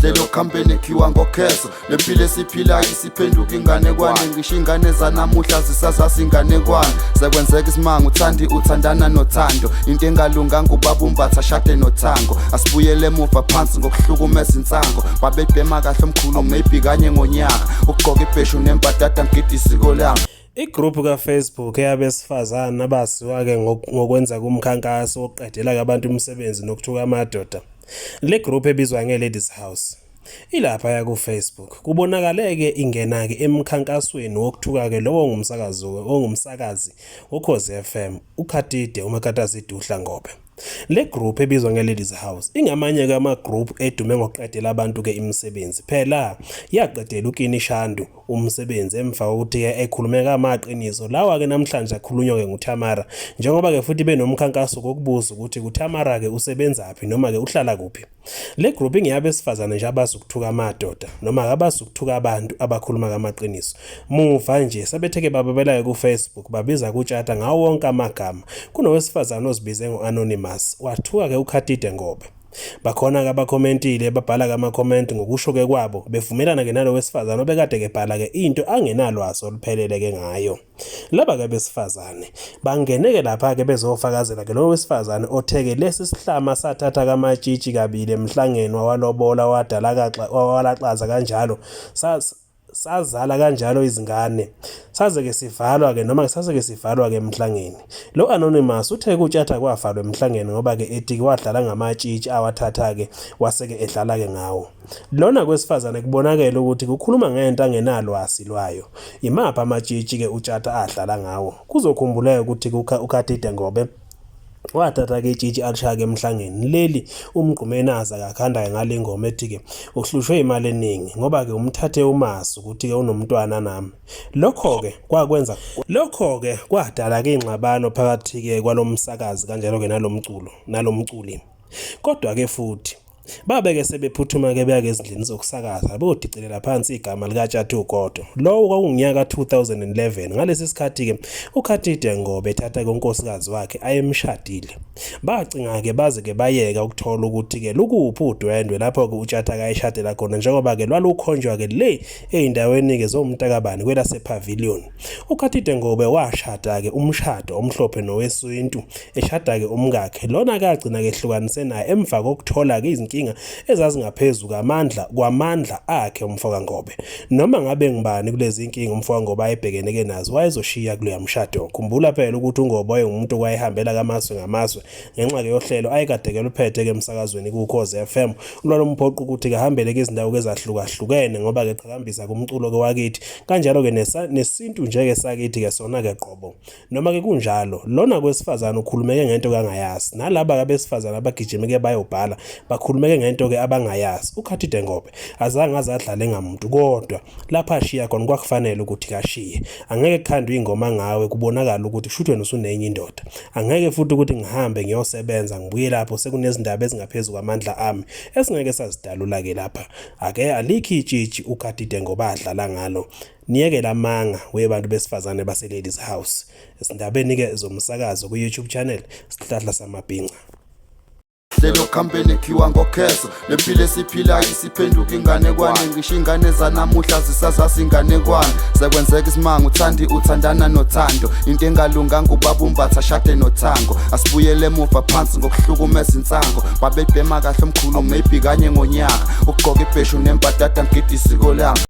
Lelo company khiwa ngokhezo. Lempilo esiphilayo isiphenduka inganekwane. Ngisho ingane zanamuhla zisazazi inganekwane. Sekwenzeka isimanga, uthandi uthandana nothando. Into engalunganga, ubaba uMbatha shade nothango. Asibuyele emuva phansi ngokuhlukumeza insango. Babebhema kahle omkhulu, maybe kanye ngonyaka. Ukugqoka ibheshu nembadada, ngigida isiko lami. Igruphu kaFacebook eyabesifazane abaziwa-ke ngokwenza kumkhankaso wokuqedela-ke abantu umsebenzi nokuthuka amadoda. Le group ebizwa nge-Ladies House ilaphaya ku-Facebook. Kubonakale-ke ingena-ke emkhankasweni wokuthuka-ke lowo ongumsakazi ongumsakazi woKhozi FM, uKhatide uMakatazi Duhla Ngobe. Le group ebizwa nge-Ladies House ingamanye-ke ama-group edume ngokuqedela abantu-ke imisebenzi. Phela yaqedela uKini Shandu umsebenzi emva kokuthi-ke ekhulume kamaqiniso lawa-ke namhlanje akhulunywa-ke nguThamara, njengoba-ke futhi benomkhankaso kokubuza ukuthi uThamara-ke usebenzaphi noma-ke uhlala kuphi. Le group ingeyabesifazane nje abazi ukuthuka amadoda noma abazi ukuthuka abantu abakhuluma kamaqiniso. Muva nje sebetheke bababelayo ku-Facebook, babiza kuTshata ngawo wonke amagama. Kunowesifazane ozibize ngo-Anonymous, wathuka-ke uKhatide Ngobe. Bakhona-ke abakhomentile, babhala-ke amakhomenti ngokusho-ke kwabo, bevumelana-ke nalo wesifazane obekade-ke ebhala-ke into angenalwazi oluphelele-ke ngayo. Laba-ke besifazane bangene-ke lapha-ke bezofakazela-ke lo wesifazane othe-ke lesi sihlama sathatha kamatshitshi kabili emhlangeni, wawalobola, wadala, wawalaxaza kanjalo, sazala kanjalo izingane, saze-ke sivalwa-ke noma sase-ke sivalwa-ke emhlangeni. Lo Anonymous uthe kuTshatha kwavalwa emhlangeni ngoba-ke ethi wadlala ngamatshitshi awathatha-ke wase-ke edlala-ke ngawo. Lona kwesifazane kubonakele ukuthi kukhuluma ngento angenalwazi lwayo. Imaphi amatshitshi-ke uTshatha adlala ngawo? Kuzokhumbuleka ukuthi uKhatide Ngobe wathatha-ke itshitshi alishaya-ke emhlangeni leli uMgqumeni aza kakhanda-ke ngale ngoma ethi-ke uhlushwe imali eningi ngoba-ke umthathe umazi ukuthi-ke unomntwana nami. Lokho-ke kwakwenza lokho-ke kwadala-ke ingxabano phakathi-ke kwalo msakazi kanjalo-ke nalo mculo nalo mculi. Kodwa-ke futhi babe-ke sebephuthuma-ke beya-ke ezindlini zokusakaza beyodicilela phansi igama likaTshatha Ugodo. Lowo kwakungunyaka 2011. Ngalesi sikhathi-ke uKhatide Ngobe ethatha-ke unkosikazi wakhe ayemshadile. Bacinga-ke baze-ke bayeka ukuthola ukuthi-ke lukuphi udwendwe lapho-ke uTshatha kayeshadela khona, njengoba-ke lwalukhonjwa-ke le ey'ndaweni-ke zomntakabani kwelase-Pavilion. UKhatide Ngobe washada-ke umshado omhlophe nowesintu, eshada-ke umkakhe lona-ke agcina-ke ehlukanise naye emva kokuthola-ke izinkinga ezazingaphezu kamandla kwamandla akhe umfoka Ngobe. Noma ngabe ngubani kulezi nkinga umfoka Ngobe ayebhekene-ke nazo, wayezoshiya kuloya mshado. Khumbula phela ukuthi uNgobe wayengumuntu owayehambela kamazwe ngamazwe ngenxa-ke yohlelo ayekade-ke luphethe-ke emsakazweni kuKhozi FM, olwalumphoqa ukuthi-ke ahambele-ke izindawo-ke ezahlukahlukene ngoba-ke eqhakambisa kumculo-ke wakithi kanjalo-ke nesintu nje-ke sakithi-ke sona-ke qobo. Noma-ke kunjalo, lona kwesifazane ukhulumeke ngento kangayazi, nalaba-ke abesifazane abagijime-ke bayobhala bakhulumeke ngento-ke abangayazi. UKhathide Ngobe azange aze adlale ngamuntu, kodwa lapha ashiya khona kwakufanele ukuthi kashiye. Angeke kukhandwe ingoma ngawe kubonakala ukuthi kushuthi wena usunenye indoda. Angeke futhi ukuthi ngihambe ngiyosebenza ngibuye lapho sekunezindaba ezingaphezu kwamandla ami esingeke sazidalula-ke lapha. Ake alikho itshitshi uKhathide Ngobe adlala ngalo. Niyeke lamanga webantu besifazane base Ladies House. Ezindabeni-ke zomsakazo ku-YouTube channel Sihlahla Samabhinca. Lelo company khiwa ngokhezo. Lempilo esiphilayo isiphenduka inganekwane. Ngisho ingane zanamuhla zisazazi inganekwane. Sekwenzeka isimanga, uthandi uthandana nothando. Into engalunganga, ubaba uMbatha shade nothango. Asibuyele emuva phansi ngokuhlukumeza insango. Babebhema kahle omkhulu, maybe kanye ngonyaka. Ukugqoka ibheshu nembadada, ngigida isiko lami.